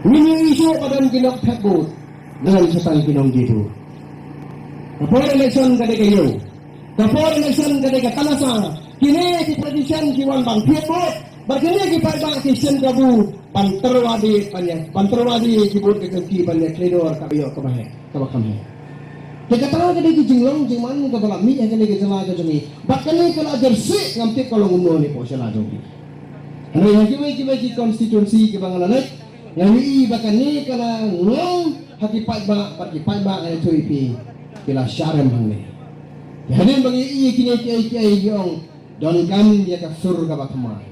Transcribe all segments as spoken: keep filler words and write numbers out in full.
Ngi ïohi shuh ba don ki nongthep vote, don shiteng ki nongdie vote. Ka por election ka dei ka ïew. Ka por election ka dei ka tamasa. Kine ki politician ki wan ban thied vote. Bad kine ki paidbah ki shim kabu ban tyrwa die, ban ïa, ban tyrwa die ki vote ka jong ki ban ïa khlei dor kaba ïoh kaba heh, kaba kham heh. Te kata ka dei ka jinglong jingman kaba la mih ha kane ka jylla ka jong ngi. Bad kane ka la jyrsieh, ngam tip ka long kumno ne hapoh sha la jong ngi. Hynrei ha kiwei kiwei ki constituency kiba nga la leit, nga ïohi ba kane ka la ngong ha ki paidbah, bad ki paidbah, nga ïathuh ïa phi, ki la shah rem hangne. Te hadien ba ngi ïohi kine kiei kiei ngi ong, donkam ïa ka sur kaba thymmai.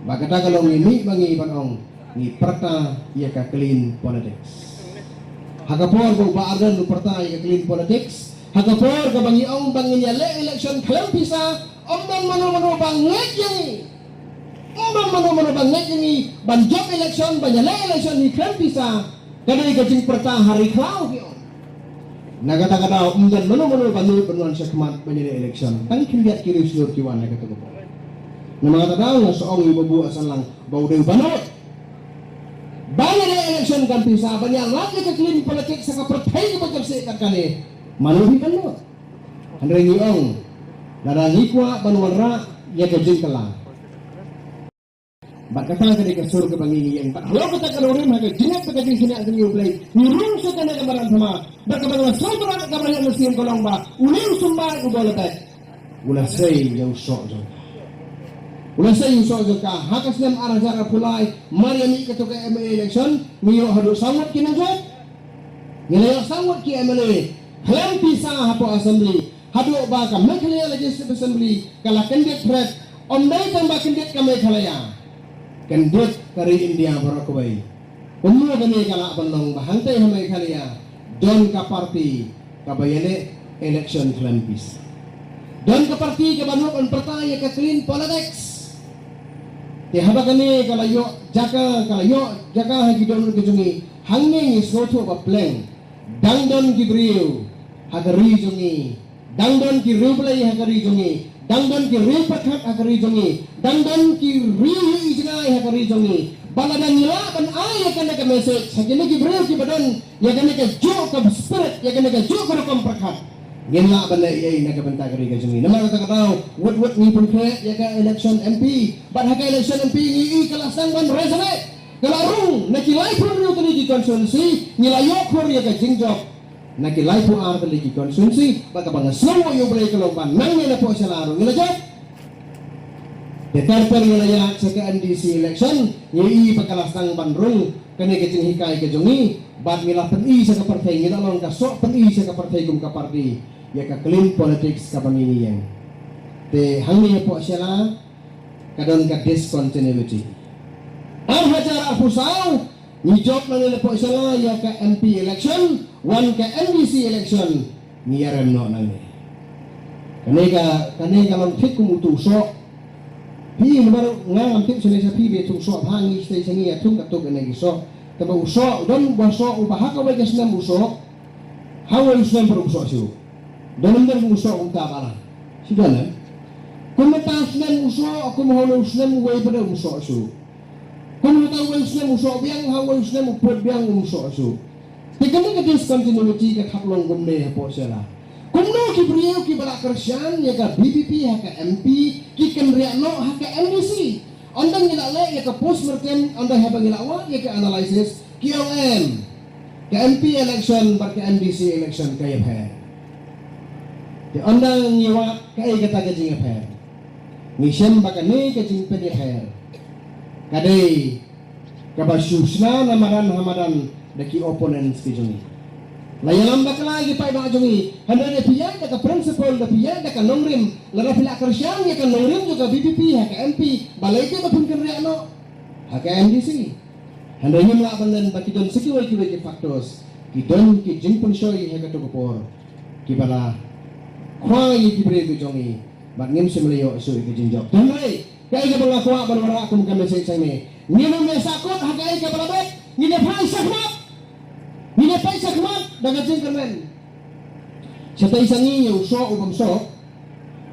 Bad kata ka long ngi mih ba ngi ban ong, ngi pyrta ïa ka clean politics. Ha ka por ba u Bah Ardent u pyrta ïa ka clean politics, ha ka por kaba ngi ong ba ngin ïaleh election khlem pisa, ym don mano mano ba ngeit ïa ngi. Ym don mano mano ba ngeit ïa ngi ban jop election, ban ïaleh election hi khlem pisa. Ka dei ka jingpyrta ha ri khlaw, ki ong. Na kata ka daw ym don mano mano ba nud ban wan sha khmat ban ïaleh election. Tang khyndiat ki riewshlur ki wan ha kata ka por. Namar kata ka daw nga sa ong ïa u Bah Buh Sanlang ba u dei uba nud ban ïaleh election khlem pisa, ban ïaleh ïa ka clean politics ha ka pyrthei kaba jyrsieh kat kane. Mano hi ban nud? Hynrei ngi ong, lada ngi kwah ban wanrah ïa ka jingkylla, bad kata ka dei ka sur kaba ngi ngi ïeng. Bad halor kata ka nongrim, ha ka jingngeit bad ka jingshaniah jong ngi ïa U Blei, ngi rung sha kane ka madan thymmai. Bad kaba nga sngewthuh kaba ïa mynsiem ka long ba une u symbai uba la beit u la sei ïa u soh jong ka. U la sei ïa u soh jong ka. Ha ka snem ar hajar arphew lai, mar ïa mih kato ka M L A election, ngi ïoh haduh saw ngut ki nongjop. Ngi la ïoh saw ngut ki M L A khlem pisa hapoh Assembly. Haduh ba ka Meghalaya Legislative Assembly ka la kyndit phret, ym dei tang ba kyndit ka Meghalaya, kyndit ka ri India baroh kawei. Kumno kane ka lah ban long ba hangtei ha Meghalaya don ka party kaba ïaleh election khlem pisa? Don ka party kaba nud ban pyrta ïa ka clean politics. Te haba kane ka la ïoh jaka, ka la ïoh jaka ha ki dohnud ki jong ngi, hangne ngi sngewthuh ba pleng. Dang don ki briew ha ka ri jong ngi. Dang don ki riewblei ha ka ri jong ngi. Dang don ki riewpyrkhat ha ka ri jong ngi. Dang don ki riew ïohi jngai ha ka ri jong ngi. Ba lada ngi lah ban ai ïa kane ka message ha kine ki briew kiba don ïa kane ka juh ka spirit, ïa kane ka juh ka rukom pyrkhat, ngin lah ban leh ei ei na ka bynta ka ri ka jong ngi. Namar kata ka daw, wut wut ngi pynkhreh ïa ka election M P. Bad ha ka election M P ngi i ka la sdang ban resonate. Ka la rung na ki laiphew hynriew tylli ki constituency, ngi la ïoh khur ïa ka jingjop na ki laiphew ar tylli ki constituency, bad kaba nga sngewnguh ïa U Blei ka long ba nangne na Pohshala ruh ngi la jop. Te ter ter ngi la ïaid sha ka M D C election, ngi i ba ka la sdang ban rung kane ka jinghikai ka jong ngi, bad ngi la pyni sha ka pyrthei, ngi la long ka soh pyni sha ka pyrthei kum ka party ïa ka clean politics kaba ngi ngi ïeng. Te hangne ha Pohshala ka don ka discontinuity. Ar hajar arphew saw, ngi jop nangne na Pohshala ïa ka M P election, wan ka M D C election, ngi ïarem noh nangne. Kane ka, kane ka long thik kum utu u soh. Phi, namar nga ngam tip shane sha phi, ba utu u soh, ba ngi shatei sha ngi ïathuh katto katne ki soh. Tangba u soh, don uba soh, uba ha kawei ka snem u soh, ha uwei u snem pat um soh shuh. Don ym don u soh kumta ba la. Shi don, eh? Kum mynta u snem u soh, kum ha uwei u snem uwei pat um soh shuh. Kum mynta uwei u snem u soh biang, ha uwei u snem u put biang um soh shuh. Te kane ka discontinuity ka hap long kumne ha Pohshala. Kumno ki briew kiba la kyrshan ïa ka V P P ha ka M P ki kynriah noh ha ka M D C. Ynda ngi la leh ïa ka postmortem, ynda haba ngi la wad ïa ka analysis, ki ong em, ka M P election bad ka M D C election ka ïapher. Te ynda ngi wad kaei kata ka jingïapher, ngi shem ba kane ka jingpynïapher ka dei kaba shu shna na madan ha madan da ki opponents ki jong ngi. La ïalam bakla ïa ki paidbah jong ngi. Hynrei da phi ïaid da ka principle, da phi ïaid da ka nongrim, lada phi la kyrshan ïa ka nongrim jong ka V P P ha ka M P, balei te ba phin kynriah noh ha ka M D C? Hynrei ngim lah ban len ba ki don sa kiwei kiwei ki factors, ki don ki jingpynshoi ha kato ka por kiba la khwai ïa ki briew ki jong ngi. Bad ngim shym la ïoh shuh ïa ka jingjop. Te hynrei kaei kaba nga kwah ban wanrah kum ka message hangne, ngin ym ïa sahkut ha kaei kaba la dep. Ngin ïa peit shakhmat. Ngin ïa peit shakhmat da ka jingkyrmen. Shatei sha ngi ïa u soh u bym soh.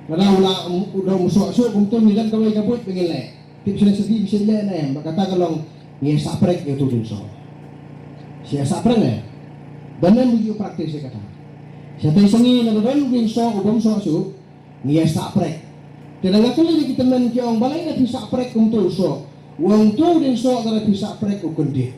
Lada u la, u da um soh shuh kumto, ngi don kawei ka buit ba ngin leh. Tip shane sha phi ba shen leh ne em, ba kata ka long ngi ïa sah prek ïa uto u jingsoh. Sha sah prek ne. Don ne mynta practice kata. Sha te sngi na don u ding soh u bym soh shuh. Ngi ïa sah prek. Te da nga kylli da ki tymmen ki ong balei da phi sah prek kumto u soh. U ong to u ding soh da phi sah prek u kyndit.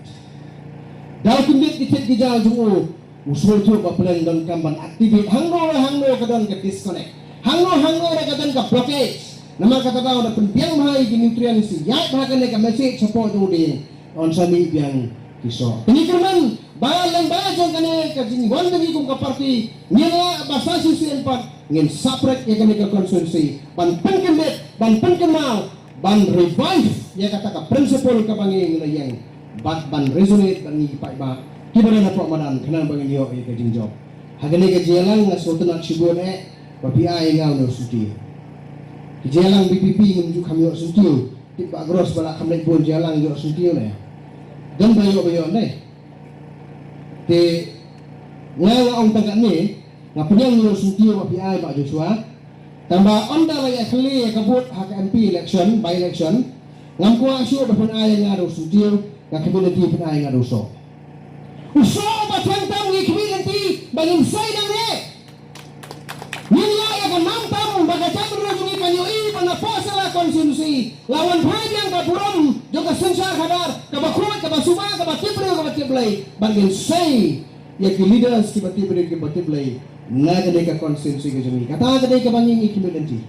Da u kyndit ki thied ki jaiñ jong u. U sngewthuh ba pleng donkam ban activate hangno hangno ka don ka disconnect. Hangno hangno ka don ka blockage. Namar kata daw da pynbiang bha ïa ki nutrients ïaid bha kane ka message shapoh jong u ding. Yn sa mih biang ki soh. Te ngi kyrmen ba lyngba jong kane ka jingwan jong ngi kum ka party ngin lah ba sa shisien pat ngin sah prek ïa kane ka constituency ban pynkyndit, ban pynkynmaw, ban revive ïa kata ka principle kaba ngi la ïeng bad ban resonate bad ngi ki paidbah kiba don hapoh madan khnang ba ngin ïoh ïa ka jingjop. Ha kane ka jingïalang nga sngewtynnat shibun eh ba phi ai ïa nga une u syntiew. Ka jingïalang VPP ngim ju kham ïoh syntiew. Tip ba gross ba la kham leit bun jingïalang ïoh syntiew ne. Don ba ïoh ba ïoh ne. Te nga nga ong tang katne nga pdiang ïoh syntiew ba phi ai Bah Joshua. Tang ba ynda la ïa khlieh ïa ka vote ha ka MP election, by election, ngam kwah shuh ba phin ai ïa nga da u syntiew, nga khmih lynti phin ai ïa nga da u soh. U soh ba thiang tam ngi khmih lynti ba ngin sei nangne. Ngin ïa ïa ka nam tam ba ka jaitbynriew jong ngi kan ïohi ba na poh Shella constituency la wan phai biang ka burom jong ka synshar khadar kaba khuid kaba suba kaba tip briew kaba tip Blei. Ba ngin sei ïa ki leaders kiba tip briew kiba tip Blei na ka dei ka constituency ka jong ngi. Kata ka dei kaba ngi ngi khmih lynti.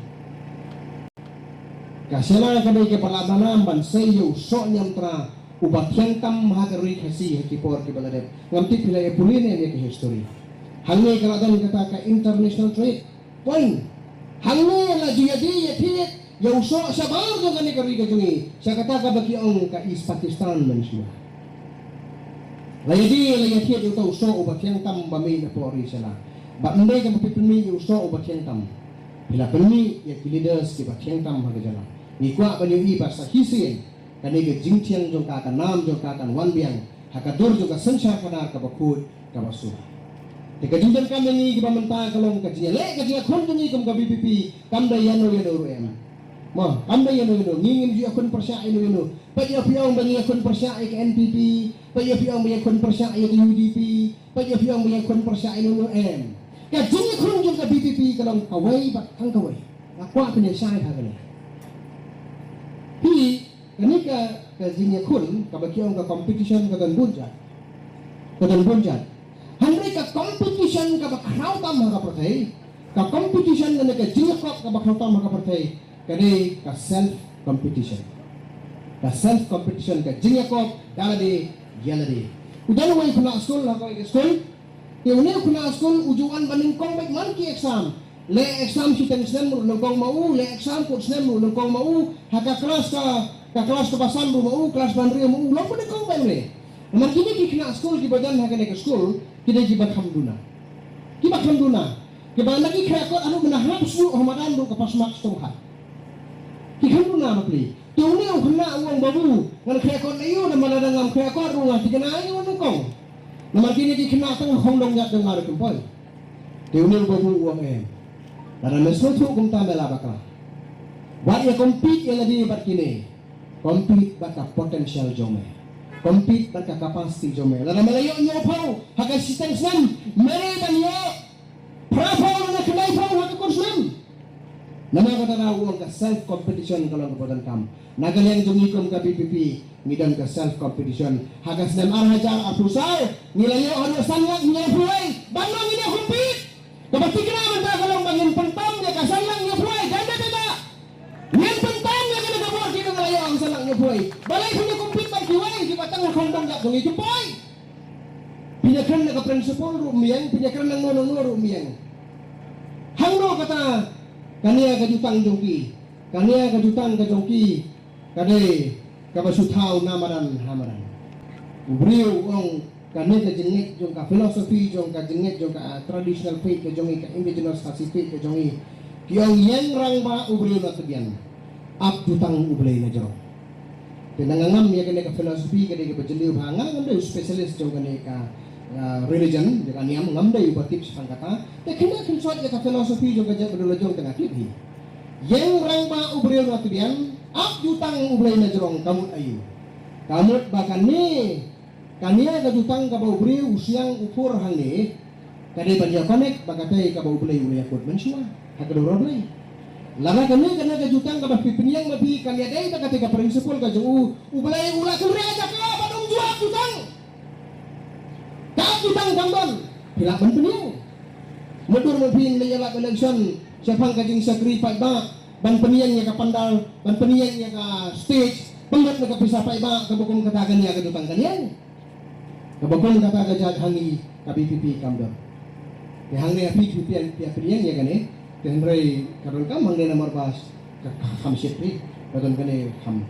Ka Shella ka dei kaba la ba nam ban sei ïa u soh niamtra uba thiang tam ha ka ri Khasi ha ki por kiba la dep. Ngam tip phi la ïa pule ne em ïa ka history. Hangne ka la don kata ka international trade point. Hangne la ju ïa dei ïa thied ïa u soh shabar jong kane ka ri ka jong ngi sha kata kaba ki ong ka East Pakistan mynshuwa. La ïa dei la ïa thied ïa uta u soh uba thiang tam ba mih na poh ri Shella. Ba ym dei kaba phi pynmih ïa u soh uba thiang tam. Phi la pynmih ïa ki leaders kiba thiang tam ha ka jylla. Ngi kwah ban ïohi ba sa shisien kane ka jingthiang jong ka, ka nam jong ka kan wan biang ha ka dur jong ka synshar khadar kaba khuid kaba suba. Te ka jingdonkam ïa ngi kiba mynta ka long ka jingïaleh ka jingïakhun jong ngi kum ka VPP kam dei ïano ïano ruh em. Mo, kam dei ïano ïano, ngi ngim ju ïakhun pyrshah ïano ïano. Peit ïa phi ong ba ngi ïakhun pyrshah ïa ka NPP, peit ïa phi ong ba ngi ïakhun pyrshah ïa ka UDP, peit ïa phi ong ba ngi ïakhun pyrshah ïano ïano em. Ka jingïakhun jong ka VPP ka long kawei bad tang kawei. Nga kwah phin ïa shai ha kane. Phi Kane ka, ka jingïakhun kaba ki ong ka competition ka don bun jait. Ka don bun jait. Hynrei ka competition kaba khraw tam ha ka pyrthei, ka competition lane ka jingïakop kaba khraw tam ha ka pyrthei, ka dei ka self competition. Ka self competition, ka jingïakop da lade ïa lade. U don uwei u khynnah skul ha kawei ka skul. Te une u khynnah skul u ju wan ba nyngkong beit man ki exam. Leh exam shiteng snem ruh nyngkong ma u, leh exam kut snem ruh nyngkong ma u. Ha ka klas ka, ka klas kaba san ruh ma u, klas ba hynriew ma u, long ba nyngkong beit ne. Namar kine ki khynnah skul kiba don ha kane ka skul ki dei kiba kham duna. Kiba kham duna. Kiba na ki khreh kot ruh mynta hap shu ha madan ruh ka pass mark shitom khat. Ki kham duna ma pli. Te une u khynnah u ong, babu, ngan khreh kot ïa u, namar lada ngam khreh kot ruh nga thikna ïa u nyngkong. Namar kine ki khynnah tang khongdong jat jong nga ruh kim poi. Te une u babu u ong, em, lada me sngewthuh kumta me lah bakla. Wat ïa compete ïa lade bad kine. Compete bad ka potential jong me. Compete bad ka capacity jong me. Lada me la ïoh hynñiewphew ha ka shiteng snem, me dei ban ïoh phraphew ne khyndaiphew ha ka kut snem. Namar kata daw u ong ka self competition ka long kaba donkam. Na ka liang jong ngi kum ka VPP ngi don ka self competition. Ha ka snem ar hajar arphew saw ngi la ïoh haduh san lak hynñiewphew wei. Ban long ngin ïa compete. Kaba thikna mynta ka long ba ngin pyntam ïa ka san lak hynñiewphew wei. Dei ne em? Ngin pyntam ïa kane ka bor kaba ngi la ïoh ha ka san lak hynñiewphew wei. Balei phin ïa compete bad kiwei kiba tang ha khongdong jat jong ngi, kim poi. Phin ïa kren na ka principle ruh ym ïeng, phin ïa kren na ngno na ngno ruh ym ïeng. Hangno kata, kane ka jutang jong ki, kane ka jutang ka jong ki, ka dei kaba shu thaw na madan ha madan. U briew u ong kane ka jingngeit jong ka philosophy jong ka jingngeit jong ka, ah, traditional faith ka jong ngi, ka indigenous Khasi faith ka jong ngi. Ki ong ïeng rangbah u briew na tbian. Ap jutang u Blei na jrong. Te na nga ngam ïa kane ka philosophy ka dei kaba jylliew bha, nga ngam dei u specialist jong kane ka, ah, religion, jong ka niam, ngam dei uba tip shaphang kata. Te kine khyndiat ïa ka philosophy jong ka jaitbynriew la jong te nga tip hi. Ïeng rangbah u briew na tbian, ap jutang u Blei na jrong, ka mut aïu? Ka mut ba kane Kane ka jutang kaba u briew u siang u phur hangne, ka dei ban ïa connect bad katei kaba U Blei u la ïakut mynshuwa ha ka dur U Blei. Lada kane, kane ka jutang kaba phi pynïeng ma phi kam ïadei bad katei ka principle ka jong u, U Blei u la kynriah ïa ka ban ym ju ap jutang. Ka ap jutang kam don, phi lah ban pynïeng. Mutdur ma phi ngin ïalap election shaphang ka jingshakri paidbah, ban pynïeng ïa ka pandal, ban pynïeng ïa ka stage, pynlut na ka pisa paidbah, kaba kum kata kan ïa ka jutang kan ïeng. Kaba kum kata ka jait ha ngi ka V P P kam don. Te hangne ha phi phi phi phi pynïeng ïa kane. Te hynrei ka donkam hangne namar ba ka kham shit phi. Ka don kane kham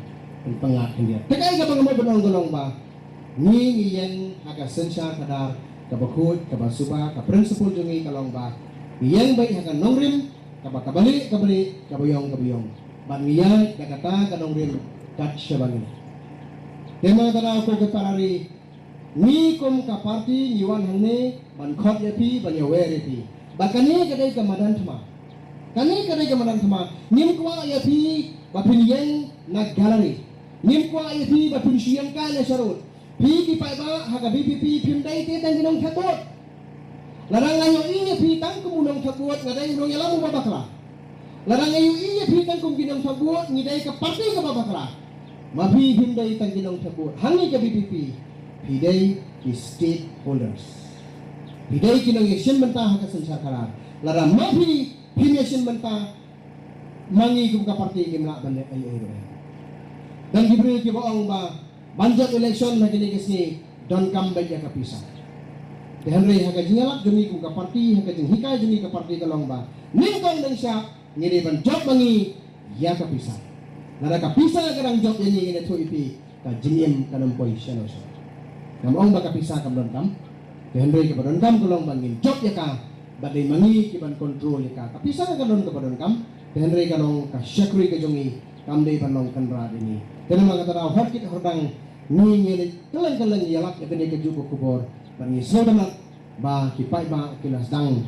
pynpang khyndiat. Te kaei kaba nga mut ban ong ka long ba ngi ngi ïeng ha ka synshar khadar kaba khuid kaba suba, ka principle jong ngi ka long ba ngi ïeng beit ha ka nongrim kaba, kaba lieh kaba lieh, kaba ïong kaba ïong. Bad ngi ïaid da kata ka nongrim kat shaba ngi. Te ma kata ko ki para ri, ngi kum ka party ngi wan hangne ban khot ïa phi, ban ïawer ïa phi. Ba kane ka dei ka madan thma. Kane ka dei ka madan thma. Ngim kwah ïa phi ba phin ïeng na gallery. Ngim kwah ïa phi ba phin shu ïeng kai na sharud. Phi ki paidbah ha ka V P P phim dei te tang ki nongthep vote. Lada nga ïohi ïa phi tang kum u nongthep vote, nga dei u nongïalam uba bakla. Lada nga ïohi ïa phi tang kum ki nongthep vote, ngi dei ka party kaba bakla. Ma phi phim dei tang ki nongthep vote. Ha ngi ka V P P phi dei ki stakeholders. Phi dei ki nongïashim bynta ha ka synshar khadar. Lada ma phi phim ïashim bynta, ma ngi kum ka party ngim lah ban leh ei ei ruh. Don ki briew kiba ong ba ban jop election ha kine ki sngi donkam beit ïa ka pisa. Te hynrei ha ka jingïalap jong ngi kum ka party, ha ka jinghikai jong ngi ka party ka long ba nyngkong nyngshah ngi dei ban jop ma ngi ïa ka pisa. Lada ka pisa ka dang jop ïa ngi, ngi ïathuh ïa phi, ka jingim kan ym poi shano shano. Ngam ong ba ka pisa kam donkam. Te hynrei kaba donkam ka long ba ngin jop ïa ka, bad dei ma ngi ki ban control ïa ka. Ka pisa ka don kaba donkam, te hynrei ka long ka shakri ka jong ngi, kam dei ban long kynrad ïa ngi. Te namar kata daw hor kit hor dang ngi ngi leit kylleng kylleng ïalap ïa kane kajuh ka khubor, bad ngi sngewtynnat ba ki paidbah ki la sdang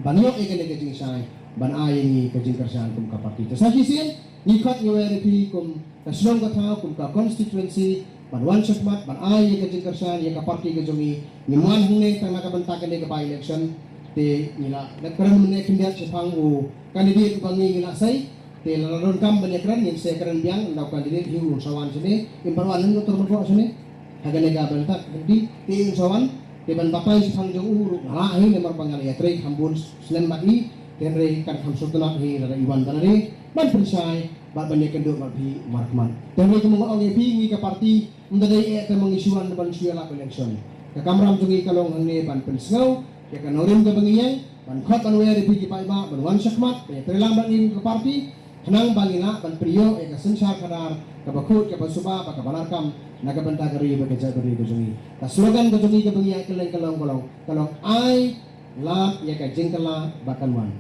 ban ïoh ïa kane ka jingshai, ban ai ïa ngi ka jingkyrshan kum ka party. Te sa shisien ngi khot ngi wer ïa phi kum ka shnong ka thaw, kum ka constituency, ban wan shakhmat ban ai ïa ka jingkyrshan ïa ka party ka jong ngi. Ngim wan hangne tang na ka bynta kane ka by election. Te ngi la dep kren mynne khyndiat shaphang u candidate uba ngi ngi la sei. Te lada donkam ban ïakren ngin sa ïakren biang, ynda u candidate hi un sa wan shane, im pat wan lem Doctor Myrboh shane. Ha kane ka bynta ka kynti te un sa wan, te ban batai shaphang jong u ruh nga lah hi namar ba nga la ïatrei kham bun snem bad i, te hynrei kan kham sngewtynnat hi lada i wan tang hangne ban pynshai bad ban ïakynduh bad phi markhmat. Te hynrei kumba nga ong ïa phi, ngi ka party ym da dei eh te ma ngi shu wan ban shu ïalap election. Ka kamram jong ngi ka long hangne ban pynsngew ïa ka nongrim kaba ngi ïeng, ban khot ban wer ïa phi ki paidbah ban wan shakhmat ban ïatreilang bad ngi kum ka party, khnang ba ngin lah ban pynïoh ïa ka synshar khadar kaba khuid kaba suba bad kaba larkam na ka bynta ka ri bad ka jaitbynriew ka jong ngi. Ka slogan ka jong ngi kaba ngi ïaid kylleng ka long, ka long, ka long ai lad ïa ka jingkylla ba kan wan.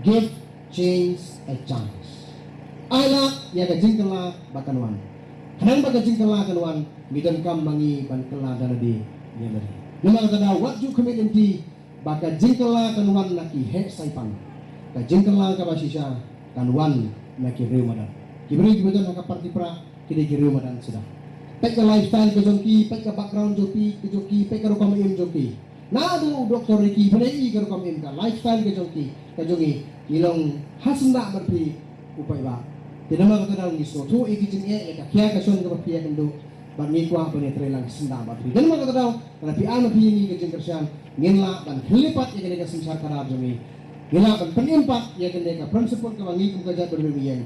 Give change a chance. Ai lad ïa ka jingkylla ba kan wan. Khnang ba ka jingkylla kan wan, ngi donkam ma ngi ban kylla da lade ïa lade. Namar kata daw wat ju khmih lynti ba ka jingkylla kan wan na ki heh saipan. Ka jingkylla kaba shisha kan wan na ki riewmadan. Ki briew kiba don ha ka party Prah ki dei ki riewmadan sida. Peit ka lifestyle ka jong ki, peit ka background jong ki, ka jong ki, peit ka rukom im jong ki. Naduh u Doctor Ricky, peit i ka rukom im, ka lifestyle ka jong ki, ka jong i, ngi long ha syndah bad phi u paidbah. Te namar kata daw ngi sngewthuh ïa ki jingeh, ïa ka khia ka shon kaba phi ïakynduh, bad ngi kwah ban ïatreilang syndah bad phi. Te namar kata daw lada phi ai ma phi ïa ngi ka jingkyrshan, ngin lah ban khlieh pat ïa kane ka synshar khadar jong ngi. Ngin lah ban pynim pat ïa kane ka principle kaba ngi kum ka jaitbynriew ngi ïeng.